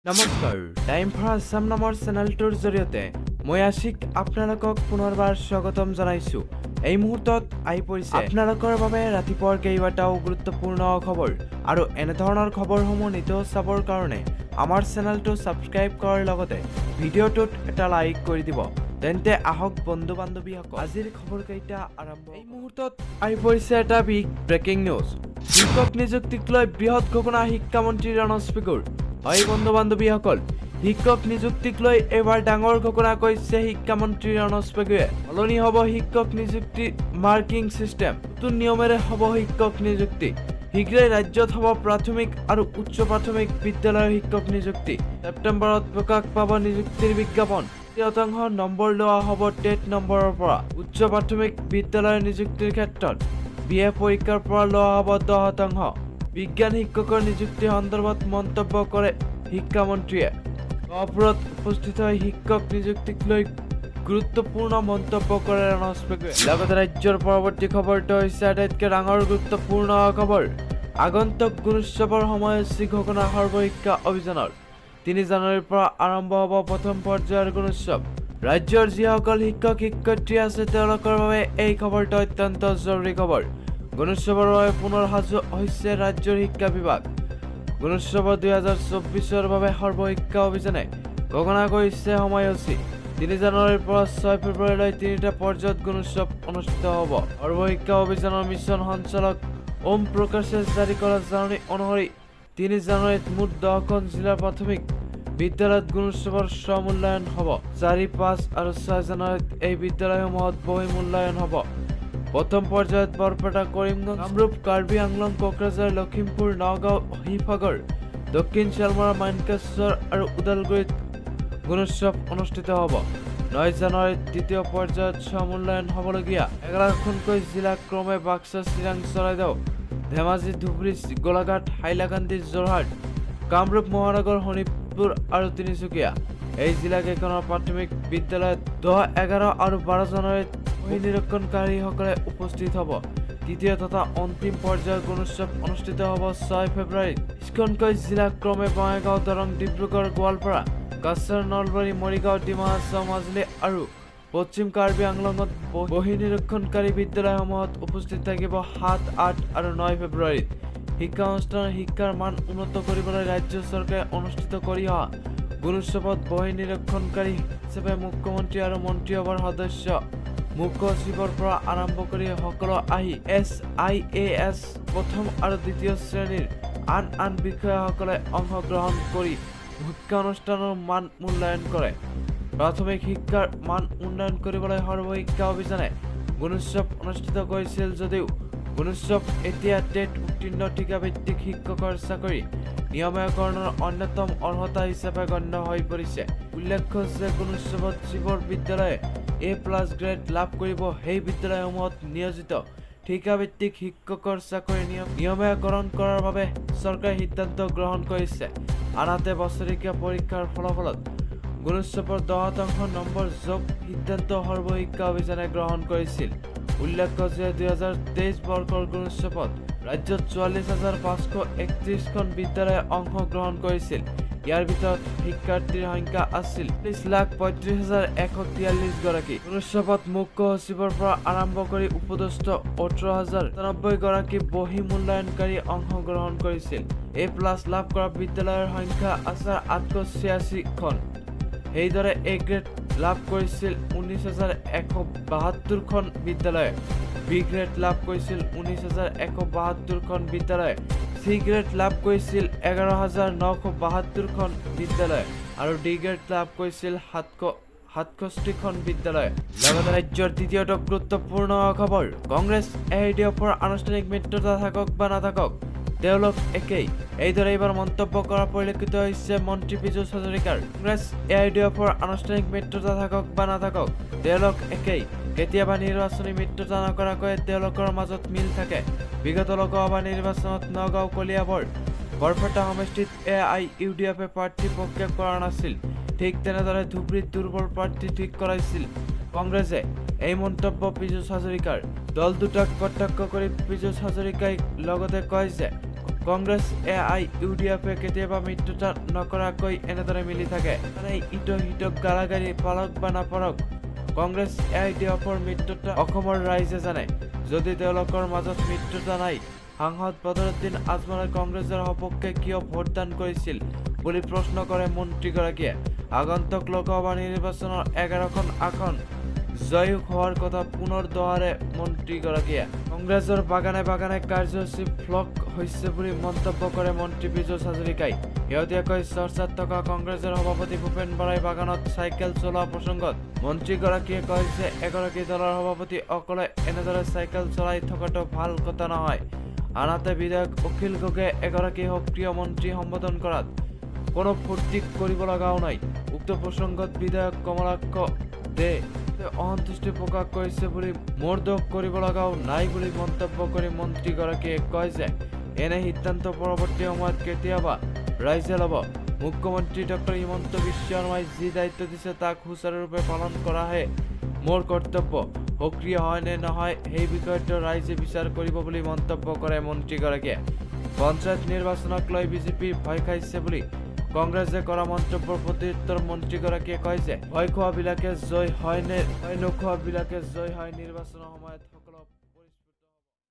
নমস্কাৰ, time for Assam নামৰ চেনেলটোৰ জৰিয়তে মই আশিক আপোনালোকক পুনৰবাৰ স্বাগতম জনাইছোঁ। এই মুহূৰ্তত আহি পৰিছে আপোনালোকৰ বাবে ৰাতিপুৱাৰ কেইবাটাও গুৰুত্বপূৰ্ণ খবৰ, আৰু এনেধৰণৰ খবৰসমূহ নিতৌ চাবৰ কাৰণে আমাৰ চেনেলটো ছাবস্ক্ৰাইব কৰাৰ লগতে ভিডিঅ'টোত এটা লাইক কৰি দিব। তেন্তে আহক বন্ধু বান্ধৱীসকল, আজিৰ খবৰকেইটা আৰম্ভ। এই মুহূৰ্তত আহি পৰিছে এটা বিগ ব্ৰেকিং নিউজ। শিক্ষক নিযুক্তিক লৈ বৃহৎ ঘোষণা শিক্ষামন্ত্ৰী ৰণোজ পেগুৰ। হয় বন্ধু বান্ধৱীসকল, শিক্ষক নিযুক্তিক লৈ এইবাৰ ডাঙৰ ঘোষণা কৰিছে শিক্ষামন্ত্ৰী ৰণোজ পেগুৱে। সলনি হ'ব শিক্ষক নিযুক্তি মাৰ্কিং চিষ্টেম, নতুন নিয়মেৰে হ'ব শিক্ষক নিযুক্তি। শীঘ্ৰেই ৰাজ্যত হ'ব প্ৰাথমিক আৰু উচ্চ প্ৰাথমিক বিদ্যালয়ৰ শিক্ষক নিযুক্তি। ছেপ্টেম্বৰত প্ৰকাশ পাব নিযুক্তিৰ বিজ্ঞাপন। 80% নম্বৰ লোৱা হ'ব টেট নম্বৰৰ পৰা। উচ্চ প্ৰাথমিক বিদ্যালয়ৰ নিযুক্তিৰ ক্ষেত্ৰত বি এ পৰীক্ষাৰ পৰা লোৱা হ'ব 10%। বিজ্ঞান শিক্ষকৰ নিযুক্তি সন্দৰ্ভত মন্তব্য কৰে শিক্ষামন্ত্ৰীয়ে। গহপুৰত উপস্থিত হৈ শিক্ষক নিযুক্তিক লৈ গুৰুত্বপূৰ্ণ মন্তব্য কৰে ৰণোজ পেগুৱে। লগতে ৰাজ্যৰ পৰৱৰ্তী খবৰটো হৈছে আটাইতকৈ ডাঙৰ গুৰুত্বপূৰ্ণ খবৰ। আগন্তুক গুণোৎসৱৰ সময়সূচী ঘোষণা সৰ্বশিক্ষা অভিযানৰ। 3 জানুৱাৰীৰ পৰা আৰম্ভ হ'ব প্ৰথম পৰ্যায়ৰ গুণোৎসৱ। ৰাজ্যৰ যিসকল শিক্ষক শিক্ষয়িত্ৰী আছে, তেওঁলোকৰ বাবে এই খবৰটো অত্যন্ত জৰুৰী খবৰ। গুণোৎসৱৰ বাবে পুনৰ সাজু হৈছে ৰাজ্যৰ শিক্ষা বিভাগ। গুণোৎসৱৰ 2024ৰ বাবে সৰ্বশিক্ষা অভিযানে ঘোষণা কৰিছে সময়সূচী। 3 জানুৱাৰীৰ পৰা 6 ফেব্ৰুৱাৰীলৈ তিনিটা পৰ্যায়ত গুণোৎসৱ অনুষ্ঠিত হ'ব। সৰ্বশিক্ষা অভিযানৰ মিছন সঞ্চালক ওম প্ৰকাশে জাৰি কৰা জাননী অনুসৰি 3 জানুৱাৰীত মুঠ 10খন জিলাৰ প্ৰাথমিক বিদ্যালয়ত গুণোৎসৱৰ স্বমূল্যায়ন হ'ব। 4, 5 আৰু 6 জানুৱাৰীত এই বিদ্যালয়সমূহত বহি মূল্যায়ন হ'ব। প্ৰথম পৰ্যায়ত বৰপেটা, কৰিমগঞ্জ, কামৰূপ, কাৰ্বি আংলং, কোকৰাঝাৰ, লখিমপুৰ, নগাঁও, শিৱসাগৰ, দক্ষিণ শালমৰা, মানকাচৰ আৰু ওদালগুৰিত গুণোৎসৱ অনুষ্ঠিত হ'ব। 9 জানুৱাৰীত দ্বিতীয় পৰ্যায়ত স্বমূল্যায়ন হ'বলগীয়া 11খনকৈ জিলা ক্ৰমে বাক্সা, চিৰাং, চৰাইদেউ, ধেমাজি, ধুবুৰী, গোলাঘাট, হাইলাকান্দি, যোৰহাট, কামৰূপ মহানগৰ, শোণিতপুৰ আৰু তিনিচুকীয়া। এই জিলাকেইখনৰ প্ৰাথমিক বিদ্যালয়ত 10, 11 আৰু 12 জানুৱাৰীত নিৰীক্ষণকাৰীসকলে উপস্থিত হ'ব। তৃতীয় তথা অন্তিম পৰ্যায়ৰ গুণোৎসৱ অনুষ্ঠিত হ'ব 6 ফেব্ৰুৱাৰীত। 20খনকৈ জিলা ক্ৰমে বঙাইগাঁও, দৰং, ডিব্ৰুগড়, গোৱালপাৰা, কাছাৰ, নলবাৰী, মৰিগাঁও, ডিমা হাছাও, মাজুলী আৰু পশ্চিম কাৰ্বি আংলঙত বহি নিৰীক্ষণকাৰী বিদ্যালয়সমূহত উপস্থিত থাকিব 7, 8 আৰু 9 ফেব্ৰুৱাৰীত। শিক্ষা অনুষ্ঠানৰ শিক্ষাৰ মান উন্নত কৰিবলৈ ৰাজ্য চৰকাৰে অনুষ্ঠিত কৰি অহা গুণোৎসৱত বহি নিৰীক্ষণকাৰী হিচাপে মুখ্যমন্ত্ৰী আৰু মন্ত্ৰীসভাৰ সদস্য, মুখ্য সচিবৰ পৰা আৰম্ভ কৰি সকলো I S, I A S প্ৰথম আৰু দ্বিতীয় শ্ৰেণীৰ আন আন বিষয়াসকলে অংশগ্ৰহণ কৰি শিক্ষানুষ্ঠানৰ মান মূল্যায়ন কৰে। প্ৰাথমিক শিক্ষাৰ মান উন্নয়ন কৰিবলৈ সৰ্বশিক্ষা অভিযানে গুণোৎসৱ অনুষ্ঠিত কৰিছিল যদিও গুণোৎসৱ এতিয়া টেট উত্তীৰ্ণ ঠিকাভিত্তিক শিক্ষকৰ চাকৰি নিয়মীয়াকৰণৰ অন্যতম অৰ্হতা হিচাপে গণ্য হৈ পৰিছে। উল্লেখ্য যে গুণোৎসৱত যিবোৰ বিদ্যালয়ে এ প্লাছ গ্ৰেড লাভ কৰিব, সেই বিদ্যালয়সমূহত নিয়োজিত ঠিকাভিত্তিক শিক্ষকৰ চাকৰি নিয়মীয়াকৰণ কৰাৰ বাবে চৰকাৰে সিদ্ধান্ত গ্ৰহণ কৰিছে। আনহাতে বছৰেকীয়া পৰীক্ষাৰ ফলাফলত গুণোৎসৱৰ 10% নম্বৰ যোগ সিদ্ধান্ত সৰ্বশিক্ষা অভিযানে গ্ৰহণ কৰিছিল। উল্লেখ্য যে 2023 বৰ্ষৰ গুণোৎসৱত ৰাজ্যত 44,531খন বিদ্যালয়ে অংশগ্ৰহণ কৰিছিল। ইয়াৰ ভিতৰত শিক্ষাৰ্থীৰ সংখ্যা আছিল 30,35,143 গৰাকী। গুণোৎসৱত মুখ্য সচিবৰ পৰা আৰম্ভ কৰি উপদস্থ 18,097 গৰাকী বহি মূল্যায়নকাৰী অংশগ্ৰহণ কৰিছিল। এ প্লাছ লাভ কৰা বিদ্যালয়ৰ সংখ্যা আছে 886খন। সেইদৰে এ গ্ৰেড লাভ কৰিছিল 19,172খন বিদ্যালয়ে, বি গ্ৰেড লাভ কৰিছিল 19,172খন বিদ্যালয়ে, চি গ্ৰেড লাভ কৰিছিল 11,972খন বিদ্যালয়ে আৰু ডি গ্ৰেড লাভ কৰিছিল 767খন বিদ্যালয়ে। লগতে ৰাজ্যৰ দ্বিতীয়টো গুৰুত্বপূৰ্ণ খবৰ, কংগ্ৰেছ এ I D এফৰ আনুষ্ঠানিক মিত্ৰতা থাকক বা নাথাকক, তেওঁলোক একেই। এইদৰে এইবাৰ মন্তব্য কৰা পৰিলক্ষিত হৈছে মন্ত্ৰী পীযুষ হাজৰিকাৰ। কংগ্ৰেছ এ I D এফৰ আনুষ্ঠানিক মিত্ৰতা থাকক বা নাথাকক, তেওঁলোক একেই। কেতিয়াবা নিৰ্বাচনী মিত্ৰতা নকৰাকৈ তেওঁলোকৰ মাজত মিল থাকে। বিগত লোকসভা নিৰ্বাচনত নগাঁও, কলিয়াবৰ, বৰপেটা সমষ্টিত এ I U D এফে প্ৰাৰ্থী প্ৰক্ষেপ কৰা নাছিল। ঠিক তেনেদৰে ধুবুৰীত দুৰ্বল প্ৰাৰ্থী ঠিক কৰাইছিল কংগ্ৰেছে। এই মন্তব্য পীযুষ হাজৰিকাৰ। দল দুটাক কটাক্ষ কৰি পীযুষ হাজৰিকাই লগতে কয় যে কংগ্ৰেছ এ I U D এফে কেতিয়াবা মিত্ৰতা নকৰাকৈ এনেদৰে মিলি থাকে। মানে ইটো সিটোক গালাগালি পাৰক বা নাপাৰক, কংগ্ৰেছ এ I D এফৰ মিত্ৰতা অসমৰ ৰাইজে জানে। যদি তেওঁলোকৰ মাজত মিত্ৰতা নাই, সাংসদ বদৰুদ্দিন আজমলে কংগ্ৰেছৰ সপক্ষে কিয় ভোটদান কৰিছিল বুলি প্ৰশ্ন কৰে মন্ত্ৰীগৰাকীয়ে। আগন্তুক লোকসভা নিৰ্বাচনৰ 11খন আসন জয়ী হোৱাৰ কথা পুনৰ দোহাৰে মন্ত্ৰীগৰাকীয়ে। কংগ্ৰেছৰ বাগানে বাগানে কাৰ্যসূচী ফ্লপ হৈছে বুলি মন্তব্য কৰে মন্ত্ৰী পীযুষ হাজৰিকাই। শেহতীয়াকৈ চৰ্চাত থকা কংগ্ৰেছৰ সভাপতি ভূপেন বৰাই বাগানত চাইকেল চলোৱা প্ৰসংগত মন্ত্ৰীগৰাকীয়ে কয় যে এগৰাকী দলৰ সভাপতি অকলে এনেদৰে চাইকেল চলাই থকাটো ভাল কথা নহয়। আনহাতে বিধায়ক অখিল গগৈয়ে এগৰাকী সক্ৰিয় মন্ত্ৰী সম্বোধন কৰাত কোনো ফূৰ্তি কৰিব লগাও নাই। উক্ত প্ৰসংগত বিধায়ক কমলাক্ষ দে অসন্তুষ্টি প্ৰকাশ কৰিছে বুলি মোৰ দোষ কৰিব লগাও নাই বুলি মন্তব্য কৰি মন্ত্ৰীগৰাকীয়ে কয় যে এনে সিদ্ধান্ত পৰৱৰ্তী সময়ত কেতিয়াবা ৰাইজে ল'ব। মুখ্যমন্ত্ৰী ডক্টৰ হিমন্ত বিশ্ব শৰ্মাই যি দায়িত্ব দিছে তাক সুচাৰুৰূপে পালন কৰাহে মোৰ কৰ্তব্য। সক্ৰিয় হয় নে নহয় সেই বিষয়টো ৰাইজে বিচাৰ কৰিব বুলি মন্তব্য কৰে মন্ত্ৰীগৰাকীয়ে। পঞ্চায়ত নিৰ্বাচনক লৈ বিজেপিৰ ভয় খাইছে বুলি কংগ্ৰেছে কৰা মন্তব্যৰ প্ৰত্যুত্তৰ মন্ত্ৰীগৰাকীয়ে কয় যে ভয় খোৱাবিলাকে জয় হয় নে ভয় নোখোৱাবিলাকে জয় হয় নিৰ্বাচনৰ সময়ত।